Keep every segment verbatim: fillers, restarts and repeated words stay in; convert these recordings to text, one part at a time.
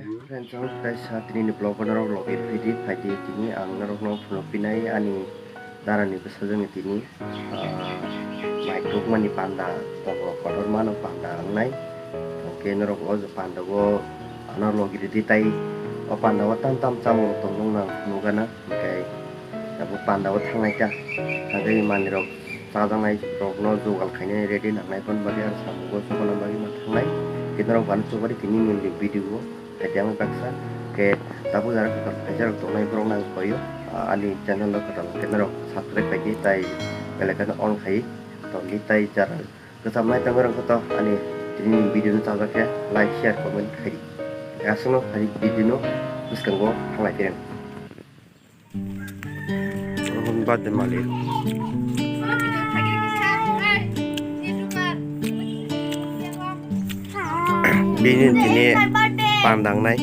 Friends, ang kaisa tini ni vlog o norok logi phidi phaidi tini ang norok no phunuk pinai ani dara ni bwsajwk ni tini, ah, mai tukmani panda tongo, kotorma no panda wngnai. Hwnkhe norok o panda o ano logi rwdi tai o panda o tam tam chamung tong nung nang phunuk gana hwnkhe. Abo panda o thangnai ta. Hwnkhe manwi rok chajaknai rok no jogal khainai ready nangnai phone bagwi aro samung o chukuna bagwi ma thangnai. Khe norok bo ano chubadi tini ni video o khaidi ang baksa. Khe tabuk jara kwtal khaisa rok tongnai borok no ang koi o, ah, ani channel no kwtal khe norok subscribe khaidi tai bell icon on khai tongdi tai jara kwcham nai tongwi rok khe to ani tini ni video no chajak khe like share comment khaidi. Aswkno hai video no bwskango thanglai phirang. Rohon birthday malik. Bini tini panda wngnai.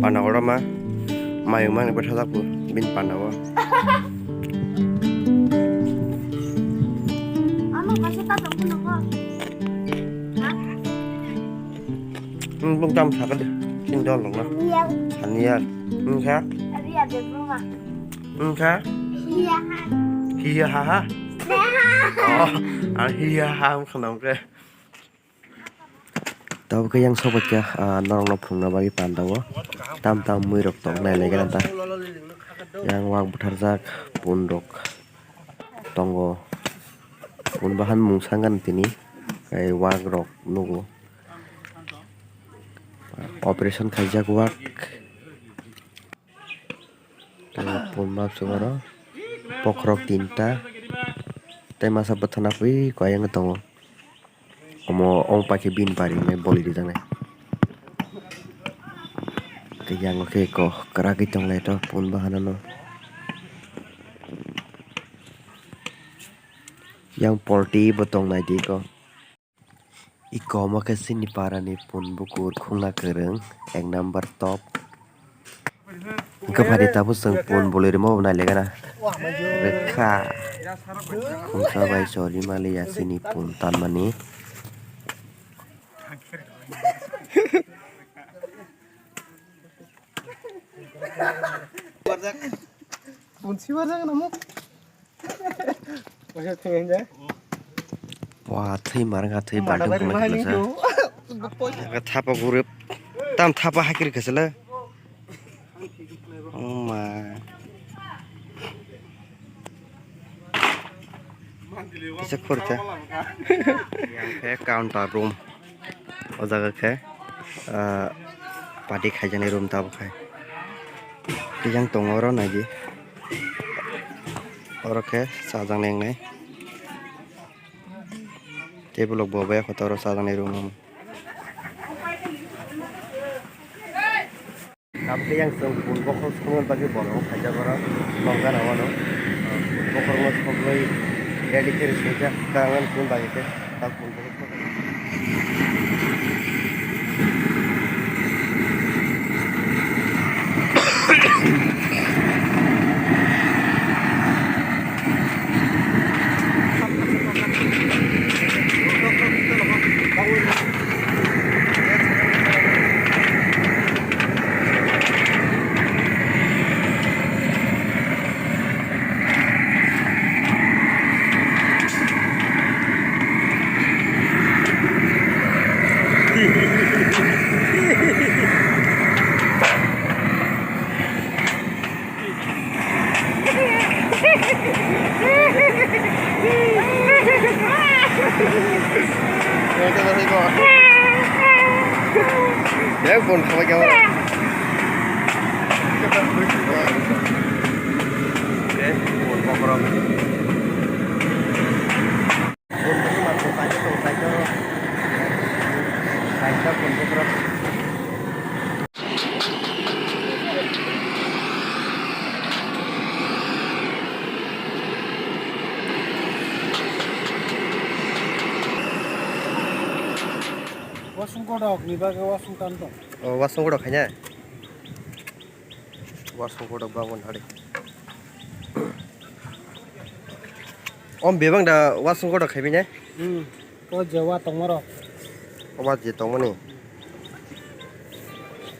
Panda kotorma. Mayung mani bwthajak bo bini panda o. Ano kaisa ta tong phano ko. Ha? Hmm, bung tam sakali. Sini dol dong na. Iya. Saniya. Wngkha? Iya, de bunga. Wngkha? Iya. Hiya ha ha? Iya. Oh, ang hiya ha wngkha na wngkha. Tabuk khe yang sobaikha, ah, norokno phunukna bagwi panda o. Tam tam mui rok tong nai lai gana ta. Yang wak butharjak pun rok tongo. Pun bahan mung sangani tini. Tei wak rok nugo. Operation khaijak wak. Tei pun mapsuk oro. Bokhorok tinta. Tei masa bwthana pui koi wngwi tongo. Omo ong paikhe bini bari hinwi boli rijaknai. Tei yango khe eko kwragwi tonglai to pun bahanano. Yang polti bo tongnai di ko. Iko omo khe chini parani pun bukur khungna kwrwng ek number top. Hwnkhe phaidi tabuk chwng pun bwlwi rwma bo nai legana. Rwkha. Khumsa bai chori maliya chini pun tanmani. Pun si barjak namo. Wa thwi marwkha thwi balting khumlai khwlasa. Thapa gurip tam thapa hakir khwsala. Oh ma. Kisa khurcha. Yang khe counter room. O jaga khe, ah, party khaijaknai room tabuk khai. Tei yang tongo oro naidi. Oro khe chajaknai wngnai. Tei bolok bo bai khe oro chajaknai room. Tabuk khe yang chwng pun bokhorok songna bagwi borok khaijak oro nokjana wano. Bokhorokno soknwi ready khe rwswijak, kwrwngmani pun bagwi khe tabuk pun bokhorok soknai. Yang pun sama kau. Yang pun kau. Wasung kodok ni bagwi wasung tanto. O wasung kodok khaina. Wasung kodok babon hari. Om bebang da wasung kodok khaibine? Hmm. O je wa tongmoro. O wa je tongmani.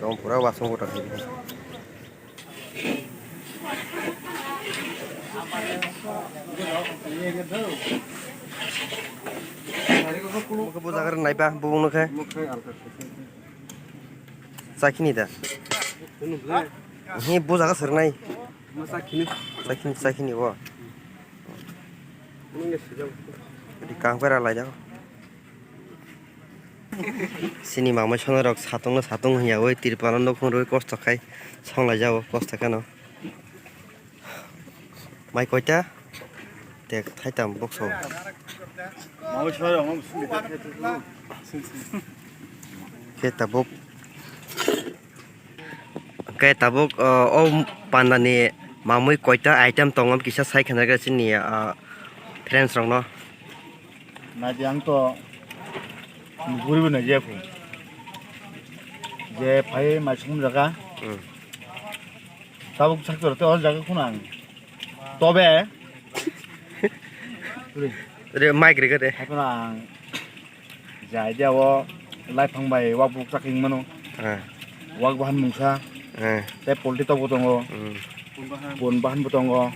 Tong pura wasung kotor. Bo jaga rw naiba bubung nw khe. Chakini da. Hi bo jaga sernai. Chakini, chakini bo. Di kang pera lai jago. Sini mamai sono rok satong no satong hiya oi tirpal no nukhung rwi kosto khai songlai jago kosto kheno. Mai koita? Tek thaitam bokso. Khe tabuk, khe tabuk, o, o pandani mamui koita item tongo kisa sai khna khe chini, ah, friends rokno. Naidi ang to nuguribo naijaya kho. Je phai mai song jaga. Hmm. Tabuk saktor te o jaga khuna ang. Tobe. Re, mic rega de. Haikhe ang jai dia o laifang bai wak buk chakring mano. Ah. Wak bahan mungsa. Ah. Te polti tok bo tongo. Hmm. Pon bahan bo tongo.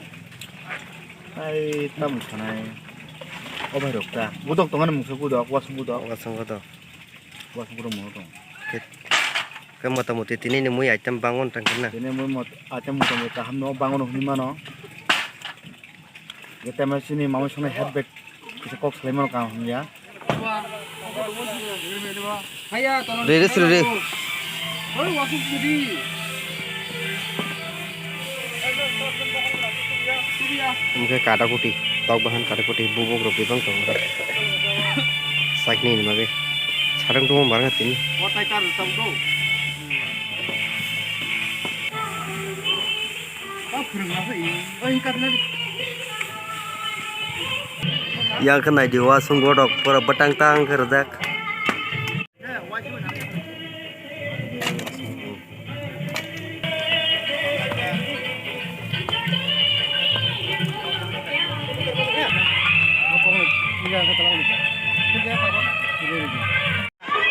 Ai ta mungsa nai. O bai rok ta. Budok tongo mungsa budok, wasung budok. Wasung budok. Wasung budok mo tong. Ke, ke motamuti tini ni mui item bangon tang kena. Tini mui mot-, item motamuti kaham no bangon hwnwi mano. Ye tema chini mamai songni head bag kisa kok salai mano kaham ya. Re, re, suri, re. Omo khe kata kuti, tok bahan kata kuti, bubuk rok bebak tongo. Sakni ni bagwi. Sarang tongma barang tini. Yang khe naidi wasung godok pura bwtang tang khe rijak.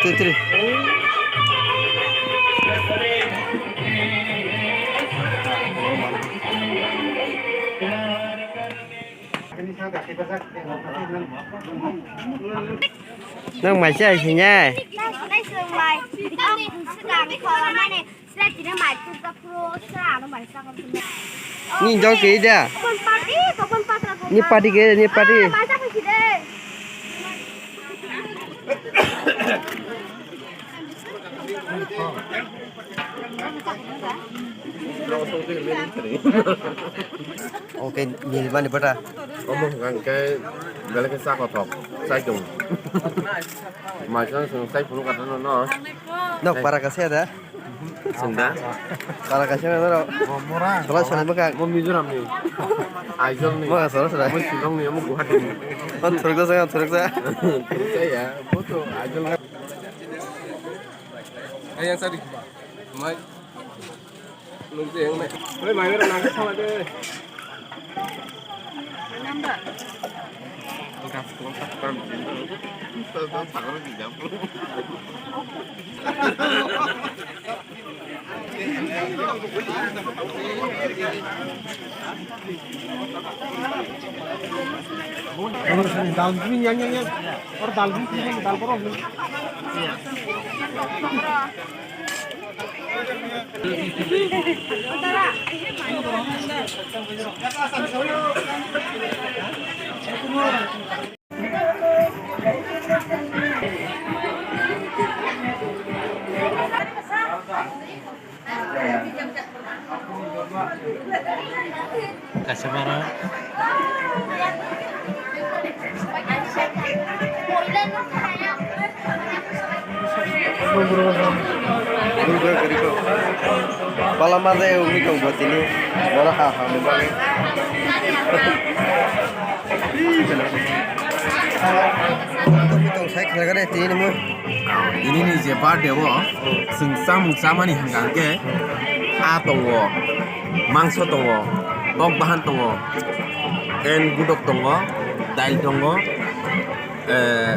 Twi, twi. Nang mai chai sinai. Nai, nai swng mai. Ang swkang kholamani. Sila tini mai tupda phuru sila ano mai sakam tini. Ni jol ke ida. Topon pati, topon patra ko. Ni pati ke, ni pati. Ah, mai sakam sini. Oke, ni mani bata. Omo hwnkha hwnkhe belai khe cha kothok, chai tongo. Maisano chwng chai phunuk kha no, no. Nok para kaisa da? Chwng da? Para kaisa no, no. Sola sola bwkha. Mo Mizoram ni. Aizawl ni. Mo sola sola. Mo Shillong ni, mo Guwahati ni. Mo thuruk da, thuruk da. Thuruk da ya. Bo to Aizawl ni. Ayang sadi. Mai. Nungsi yang mai. Oi, mai mera nang sama de. Dal bini yang, yang, yang. Or dal bini, dal borok. Kaisa bara. Pala ma jai ugwi tong bo tini. Bola ha ha ni bagwi. Tong sai khna gane tini mo. Ini ni je birthday o, chwng chamung chamani hwnkha hwnkhe, aa tongo, mangso tongo, tok bahan tongo, and gudok tongo, dail tongo, eh,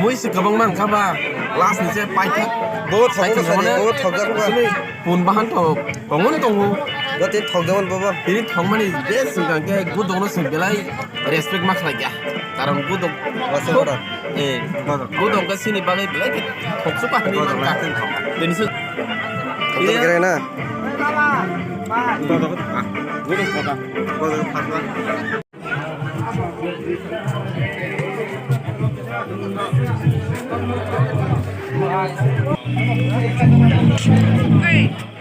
mui se kwbangma wngkha ba, last ni se paithak. Bo thok Cycle thok mane bo thok jak ba. Sini pun bahan to tongo ni tongo. Bo tin thok jak bo bo. Tini thok mani best sing kang ke good dong no sing belai respect ma khlai ya. Karon good dong. Wasa ora. Eh, good dong ke sini bagai belai ke thok su pa hani man ka. Tini su. Thok jak kere na. Good dong thok. Bo thok ba. Hey!